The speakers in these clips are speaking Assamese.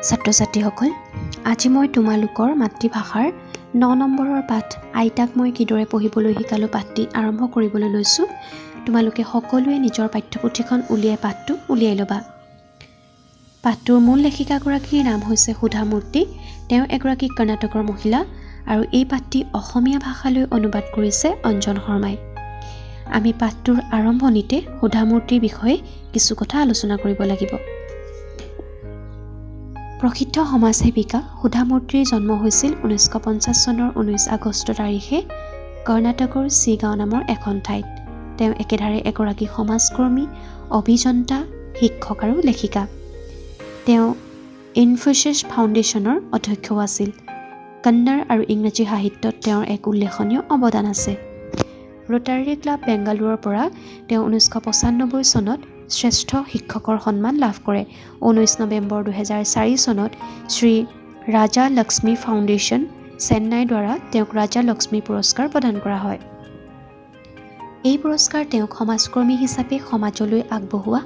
ছাত্ৰ ছাত্ৰীসকল, আজি মই তোমালোকৰ মাতৃভাষাৰ 9 নম্বৰৰ পাঠ আইতাক মই কিদৰে পঢ়িবলৈ শিকালোঁ পাঠটি আৰম্ভ কৰিবলৈ লৈছোঁ। তোমালোকে সকলোৱে নিজৰ পাঠ্যপুথিখন উলিয়াই পাঠটো উলিয়াই ল'বা। পাঠটোৰ মূল লেখিকাগৰাকীৰ নাম হৈছে সুধামূৰ্তি। তেওঁ এগৰাকী কৰ্ণাটকৰ মহিলা আৰু এই পাঠটি অসমীয়া ভাষালৈ অনুবাদ কৰিছে অঞ্জন শৰ্মাই। আমি পাঠটোৰ আৰম্ভণিতে সুধামূৰ্তিৰ বিষয়ে কিছু কথা আলোচনা কৰিব লাগিব। প্ৰসিদ্ধ সমাজসেৱিকা সুধামূৰ্তিৰ জন্ম হৈছিল 1950 চনৰ 19 আগষ্ট তাৰিখে কৰ্ণাটকৰ চিগাঁও নামৰ এখন ঠাইত। তেওঁ একেধাৰে এগৰাকী সমাজকৰ্মী, অভিযন্তা, শিক্ষক আৰু লেখিকা। তেওঁ ইনফ'ছিছ ফাউণ্ডেশ্যনৰ অধ্যক্ষও আছিল। কন্নড় আৰু ইংৰাজী সাহিত্যত তেওঁৰ এক উল্লেখনীয় অৱদান আছে। ৰোটাৰী ক্লাব বেংগালুৰুৰ পৰা তেওঁ 1995 চনত শ্ৰেষ্ঠ শিক্ষকৰ সন্মান লাভ কৰে। 19 নৱেম্বৰ 2004 চনত শ্ৰী ৰাজা লক্ষ্মী ফাউণ্ডেশ্যন চেন্নাইৰ দ্বাৰা তেওঁক ৰাজা লক্ষ্মী পুৰস্কাৰ প্ৰদান কৰা হয়। এই পুৰস্কাৰ তেওঁক সমাজকৰ্মী হিচাপে সমাজলৈ আগবঢ়োৱা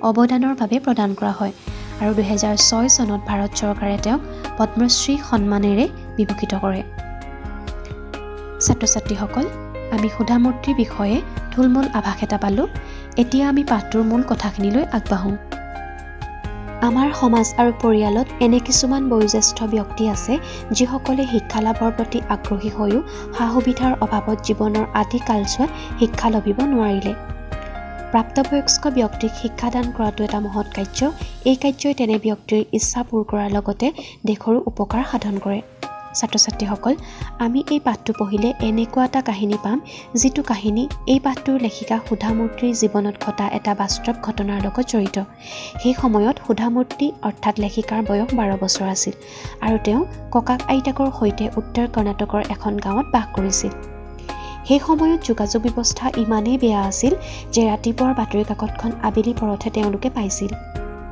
অৱদানৰ বাবে প্ৰদান কৰা হয় আৰু 2006 চনত ভাৰত চৰকাৰে তেওঁক পদ্মশ্ৰী সন্মানেৰে বিভূষিত কৰে। ছাত্ৰ ছাত্ৰীসকল, আমি সুধামূৰ্তিৰ বিষয়ে থুলমূল আভাস এটা পালোঁ। এতিয়া আমি পাঠটোৰ মূল কথাখিনিলৈ আগবাঢ়োঁ। আমাৰ সমাজ আৰু পৰিয়ালত এনে কিছুমান বয়োজ্যেষ্ঠ ব্যক্তি আছে যিসকলে শিক্ষা লাভৰ প্ৰতি আগ্ৰহী হৈও সা সুবিধাৰ অভাৱত জীৱনৰ আদি কালছোৱাত শিক্ষা লভিব নোৱাৰিলে। প্ৰাপ্তবয়স্ক ব্যক্তিক শিক্ষাদান কৰাটো এটা মহৎ কাৰ্য। এই কাৰ্যই তেনে ব্যক্তিৰ ইচ্ছা পূৰ কৰাৰ লগতে দেশৰো উপকাৰ সাধন কৰে। ছাত্ৰ ছাত্ৰীসকল, আমি এই পাঠটো পঢ়িলে এনেকুৱা এটা কাহিনী পাম যিটো কাহিনী এই পাঠটোৰ লেখিকা সুধামূৰ্তিৰ জীৱনত ঘটা এটা বাস্তৱ ঘটনাৰ লগত জড়িত। সেই সময়ত সুধামূৰ্তি অৰ্থাৎ লেখিকাৰ বয়স 12 বছৰ আছিল আৰু তেওঁ ককাক আইতাকৰ সৈতে উত্তৰ কৰ্ণাটকৰ এখন গাঁৱত বাস কৰিছিল। সেই সময়ত যোগাযোগ ব্যৱস্থা ইমানেই বেয়া আছিল যে ৰাতিপুৱাৰ বাতৰি কাকতখন আবেলি পৰতহে তেওঁলোকে পাইছিল।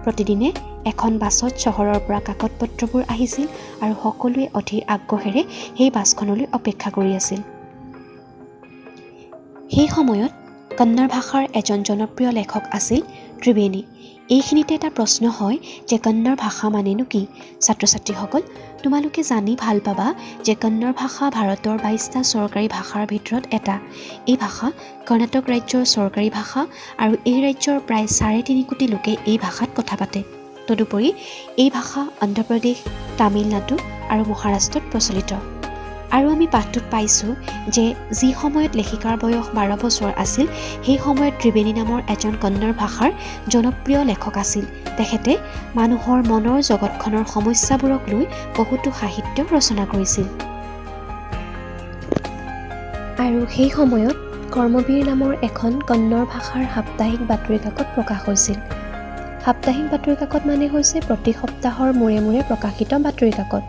প্ৰতিদিনে এখন বাছত চহৰৰ পৰা কাকত পত্ৰবোৰ আহিছিল আৰু সকলোৱে অধীৰ আগ্ৰহেৰে সেই বাছখনলৈ অপেক্ষা কৰি আছিল। সেই সময়ত কন্নড় ভাষাৰ এজন জনপ্ৰিয় লেখক আছিল ত্ৰিবেণী। এইখিনিতে এটা প্ৰশ্ন হয় যে কন্নড় ভাষা মানেনো কি? ছাত্ৰ ছাত্ৰীসকল, তোমালোকে জানি ভাল পাবা যে কন্নড় ভাষা ভাৰতৰ 22টা চৰকাৰী ভাষাৰ ভিতৰত এটা। এই ভাষা কৰ্ণাটক ৰাজ্যৰ চৰকাৰী ভাষা আৰু এই ৰাজ্যৰ প্ৰায় 3.5 কোটি লোকে এই ভাষাত কথা পাতে। তদুপৰি এই ভাষা অন্ধ্ৰপ্ৰদেশ, তামিলনাডু আৰু মহাৰাষ্ট্ৰত প্ৰচলিত। আৰু আমি পাঠটোত পাইছোঁ যে যি সময়ত লেখিকাৰ বয়স 12 বছৰ আছিল সেই সময়ত ত্ৰিবেণী নামৰ এজন কন্নড় ভাষাৰ জনপ্ৰিয় লেখক আছিল। তেখেতে মানুহৰ মনৰ জগতখনৰ সমস্যাবোৰক লৈ বহুতো সাহিত্য ৰচনা কৰিছিল। আৰু সেই সময়ত কৰ্মবীৰ নামৰ এখন কন্নড় ভাষাৰ সাপ্তাহিক বাতৰি কাকত প্ৰকাশ হৈছিল। সাপ্তাহিক বাতৰি কাকত মানে হৈছে প্ৰতি সপ্তাহৰ মূৰে মূৰে প্ৰকাশিত বাতৰি কাকত।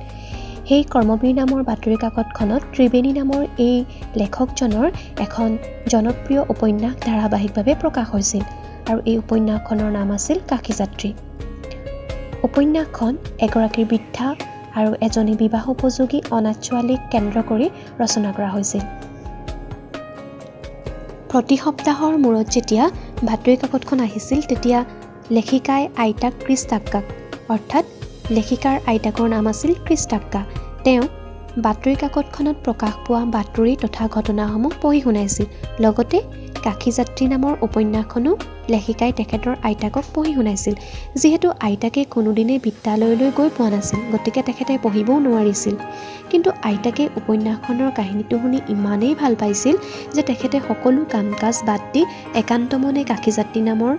সেই কৰ্মবীৰ নামৰ বাতৰি কাকতখনত ত্ৰিবেণী নামৰ এই লেখকজনৰ এখন জনপ্ৰিয় উপন্যাস ধাৰাবাহিকভাৱে প্ৰকাশ হৈছিল আৰু এই উপন্যাসখনৰ নাম আছিল কাশীযাত্ৰী। উপন্যাসখন এগৰাকী বৃদ্ধা আৰু এজনী বিবাহ উপযোগী অনাথ ছোৱালীক কেন্দ্ৰ কৰি ৰচনা কৰা হৈছিল। প্ৰতি সপ্তাহৰ মূৰত যেতিয়া বাতৰি কাকতখন আহিছিল তেতিয়া লেখিকাই আইতাক কৃষ্টাক্কাক, অৰ্থাৎ লেখিকাৰ আইতাকৰ নাম আছিল কৃষ্টাক্কা, তেওঁ বাতৰি কাকতখনত প্ৰকাশ পোৱা বাতৰি তথা ঘটনাসমূহ পঢ়ি শুনাইছিল। লগতে কাশীযাত্ৰী নামৰ উপন্যাসখনো লেখিকাই তেখেতৰ আইতাকক পঢ়ি শুনাইছিল। যিহেতু আইতাকে কোনোদিনেই বিদ্যালয়লৈ গৈ পোৱা নাছিল, গতিকে তেখেতে পঢ়িবও নোৱাৰিছিল। কিন্তু আইতাকে উপন্যাসখনৰ কাহিনীটো শুনি ইমানেই ভাল পাইছিল যে তেখেতে সকলো কাম কাজ বাদ দি একান্ত মনে কাশীযাত্ৰী নামৰ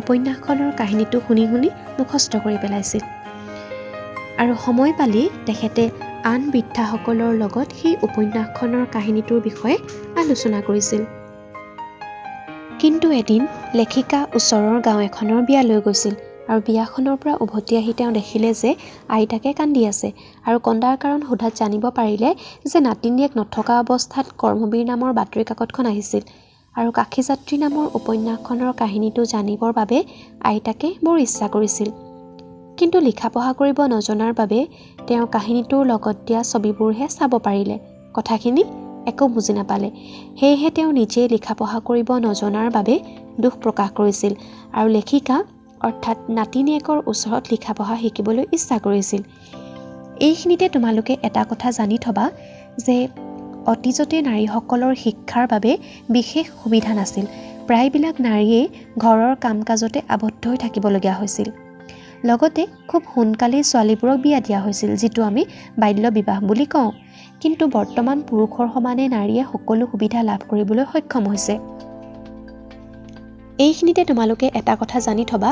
উপন্যাসখনৰ কাহিনীটো শুনি শুনি মুখস্থ কৰি পেলাইছিল। আৰু সময় পালেই তেখেতে আন বৃদ্ধাসকলৰ লগত সেই উপন্যাসখনৰ কাহিনীটোৰ বিষয়ে আলোচনা কৰিছিল। কিন্তু এদিন লেখিকা ওচৰৰ গাঁও এখনৰ বিয়ালৈ গৈছিল আৰু বিয়াখনৰ পৰা উভতি আহি তেওঁ দেখিলে যে আইতাকে কান্দি আছে আৰু কন্দাৰ কাৰণ সোধাত জানিব পাৰিলে যে নাতিনীয়েক নথকা অৱস্থাত কৰ্মবীৰ নামৰ বাতৰি কাকতখন আহিছিল আৰু কাশীযাত্ৰী নামৰ উপন্যাসখনৰ কাহিনীটো জানিবৰ বাবে আইতাকে বৰ ইচ্ছা কৰিছিল। কিন্তু লিখা পঢ়া কৰিব নজনাৰ বাবে তেওঁ কাহিনীটোৰ লগত দিয়া ছবিবোৰহে চাব পাৰিলে, কথাখিনি একো বুজি নাপালে। সেয়েহে তেওঁ নিজে লিখা পঢ়া কৰিব নজনাৰ বাবে দুখ প্ৰকাশ কৰিছিল আৰু লেখিকা অৰ্থাৎ নাতিনীয়েকৰ ওচৰত লিখা পঢ়া শিকিবলৈ ইচ্ছা কৰিছিল। এইখিনিতে তোমালোকে এটা কথা জানি থবা যে অতীজতে নাৰীসকলৰ শিক্ষাৰ বাবে বিশেষ সুবিধা নাছিল। প্ৰায়বিলাক নাৰীয়েই ঘৰৰ কাম কাজতে আবদ্ধ হৈ থাকিবলগীয়া হৈছিল। লগতে খুব সোনকালেই ছোৱালীবোৰক বিয়া দিয়া হৈছিল, যিটো আমি বাল্য বিবাহ বুলি কওঁ। কিন্তু বৰ্তমান পুৰুষৰ সমানে নাৰীয়ে সকলো সুবিধা লাভ কৰিবলৈ সক্ষম হৈছে। এইখিনিতে তোমালোকে এটা কথা জানি থবা,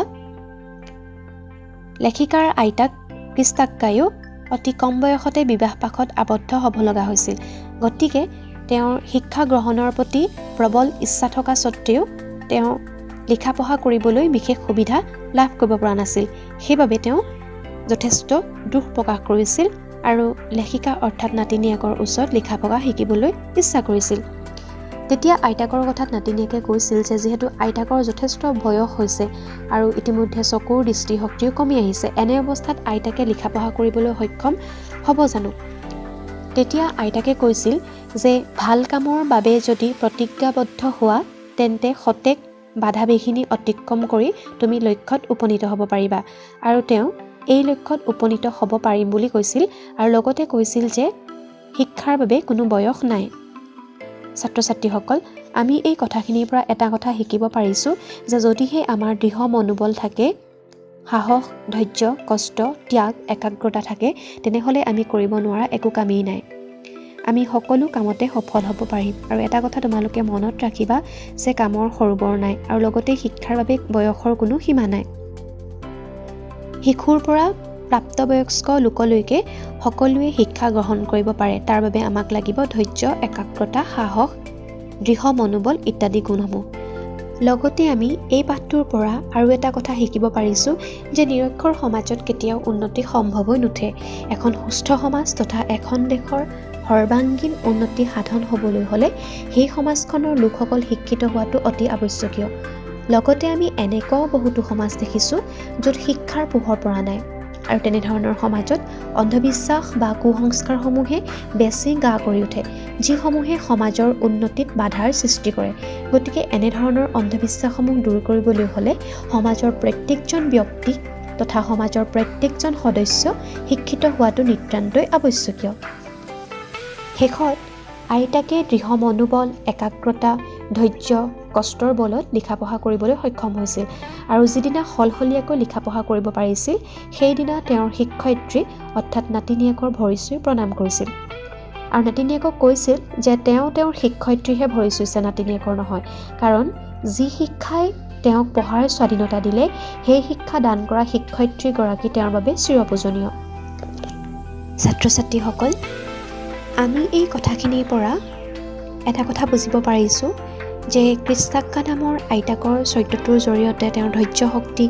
লেখিকাৰ আইতাক কৃষ্টাক্কায়ো অতি কম বয়সতে বিবাহ পাশত আবদ্ধ হ'ব লগা হৈছিল। গতিকে তেওঁৰ শিক্ষা গ্ৰহণৰ প্ৰতি প্ৰবল ইচ্ছা থকা স্বত্তেও তেওঁ লিখা পঢ়া কৰিবলৈ বিশেষ সুবিধা লাভ কৰিব পৰা নাছিল। সেইবাবে তেওঁ যথেষ্ট দুখ প্ৰকাশ কৰিছিল আৰু লেখিকা অৰ্থাৎ নাতিনীয়েকৰ ওচৰত লিখা পঢ়া শিকিবলৈ ইচ্ছা কৰিছিল। তেতিয়া আইতাকৰ কথাত নাতিনীয়েকে কৈছিল যে যিহেতু আইতাকৰ যথেষ্ট বয়স হৈছে আৰু ইতিমধ্যে চকুৰ দৃষ্টিশক্তিও কমি আহিছে, এনে অৱস্থাত আইতাকে লিখা পঢ়া কৰিবলৈ সক্ষম হ'ব জানো? তেতিয়া আইতাকে কৈছিল যে ভাল কামৰ বাবে যদি প্ৰতিজ্ঞাবদ্ধ হোৱা তেন্তে শতেক বাধা বিঘিনি অতিক্ৰম কৰি তুমি লক্ষ্যত উপনীত হ'ব পাৰিবা। আৰু তেওঁ এই লক্ষ্যত উপনীত হ'ব পাৰিম বুলি কৈছিল আৰু লগতে কৈছিল যে শিক্ষাৰ বাবে কোনো বয়স নাই। ছাত্ৰ ছাত্ৰীসকল, আমি এই কথাখিনিৰ পৰা এটা কথা শিকিব পাৰিছোঁ যে যদিহে আমাৰ দৃঢ় মনোবল থাকে, সাহস, ধৈৰ্য, কষ্ট, ত্যাগ, একাগ্ৰতা থাকে, তেনেহ'লে আমি কৰিব নোৱাৰা একো কামেই নাই। আমি সকলো কামতে সফল হ'ব পাৰিম। আৰু এটা কথা তোমালোকে মনত ৰাখিবা যে কামৰ সৰু বৰ নাই আৰু লগতে শিক্ষাৰ বাবে বয়সৰ কোনো সীমা নাই। শিশুৰ পৰা প্ৰাপ্তবয়স্ক লোকলৈকে সকলোৱে শিক্ষা গ্ৰহণ কৰিব পাৰে। তাৰ বাবে আমাক লাগিব ধৈৰ্য, একাগ্ৰতা, সাহস, দৃঢ় মনোবল ইত্যাদি গুণসমূহ। লগতে আমি এই পাঠটোৰ পৰা আৰু এটা কথা শিকিব পাৰিছোঁ যে নিৰক্ষৰ সমাজত কেতিয়াও উন্নতি সম্ভৱ হৈ নুঠে। এখন সুস্থ সমাজ তথা এখন দেশৰ সৰ্বাংগীন উন্নতি সাধন হ'বলৈ হ'লে সেই সমাজখনৰ লোকসকল শিক্ষিত হোৱাটো অতি আৱশ্যকীয়। লগতে আমি এনেকুৱাও বহুতো সমাজ দেখিছোঁ য'ত শিক্ষাৰ পোহৰ পৰা নাই আৰু তেনেধৰণৰ সমাজত অন্ধবিশ্বাস বা কুসংস্কাৰসমূহে বেছি গা কৰি উঠে, যিসমূহে সমাজৰ উন্নতিত বাধাৰ সৃষ্টি কৰে। গতিকে এনেধৰণৰ অন্ধবিশ্বাসসমূহ দূৰ কৰিবলৈ হ'লে সমাজৰ প্ৰত্যেকজন ব্যক্তি তথা সমাজৰ প্ৰত্যেকজন সদস্য শিক্ষিত হোৱাটো নিতান্তই আৱশ্যকীয়। শেষত আইতাকে দৃঢ় মনোবল, একাগ্ৰতা, ধৈৰ্য, কষ্টৰ বলত লিখা পঢ়া কৰিবলৈ সক্ষম হৈছিল আৰু যিদিনা সলসলীয়াকৈ লিখা পঢ়া কৰিব পাৰিছিল সেইদিনা তেওঁৰ শিক্ষয়িত্ৰী অৰ্থাৎ নাতিনীয়েকৰ ভৰি চুই প্ৰণাম কৰিছিল আৰু নাতিনীয়েকক কৈছিল যে তেওঁ তেওঁৰ শিক্ষয়িত্ৰীহে ভৰি চুইছে, নাতিনীয়েকৰ নহয়। কাৰণ যি শিক্ষাই তেওঁক পঢ়াৰ স্বাধীনতা দিলে সেই শিক্ষা দান কৰা শিক্ষয়িত্ৰীগৰাকী তেওঁৰ বাবে চিৰপূজনীয়। ছাত্ৰ ছাত্ৰীসকল, আমি এই কথাখিনিৰ পৰা এটা কথা বুজিব পাৰিছোঁ যে কৃষ্টাক্কা নামৰ আইতাকৰ চৰিত্ৰটোৰ জৰিয়তে তেওঁৰ ধৈৰ্য শক্তি,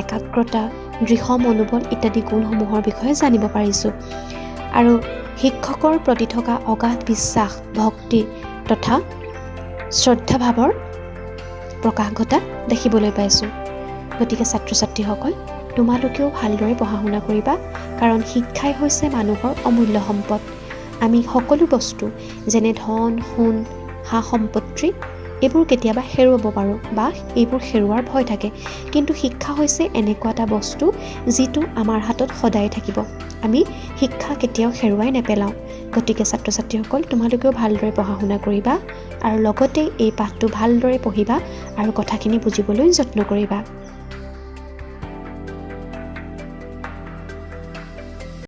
একাগ্ৰতা, দৃঢ় মনোবল ইত্যাদি গুণসমূহৰ বিষয়ে জানিব পাৰিছোঁ আৰু শিক্ষকৰ প্ৰতি থকা অগাধ বিশ্বাস, ভক্তি তথা শ্ৰদ্ধাভাৱৰ প্ৰকাশ ঘটা দেখিবলৈ পাইছোঁ। গতিকে ছাত্ৰ ছাত্ৰীসকল, তোমালোকেও ভালদৰে পঢ়া শুনা কৰিবা, কাৰণ শিক্ষাই হৈছে মানুহৰ অমূল্য সম্পদ। আমি সকলো বস্তু যেনে ধন, সোণ, সা সম্পত্তি এইবোৰ কেতিয়াবা হেৰুৱাব পাৰোঁ বা এইবোৰ হেৰুৱাৰ ভয় থাকে, কিন্তু শিক্ষা হৈছে এনেকুৱা এটা বস্তু যিটো আমাৰ হাতত সদায় থাকিব। আমি শিক্ষা কেতিয়াও হেৰুৱাই নেপেলাওঁ। গতিকে ছাত্ৰ ছাত্ৰীসকল, তোমালোকেও ভালদৰে পঢ়া শুনা কৰিবা আৰু লগতে এই পাঠটো ভালদৰে পঢ়িবা আৰু কথাখিনি বুজিবলৈ যত্ন কৰিবা।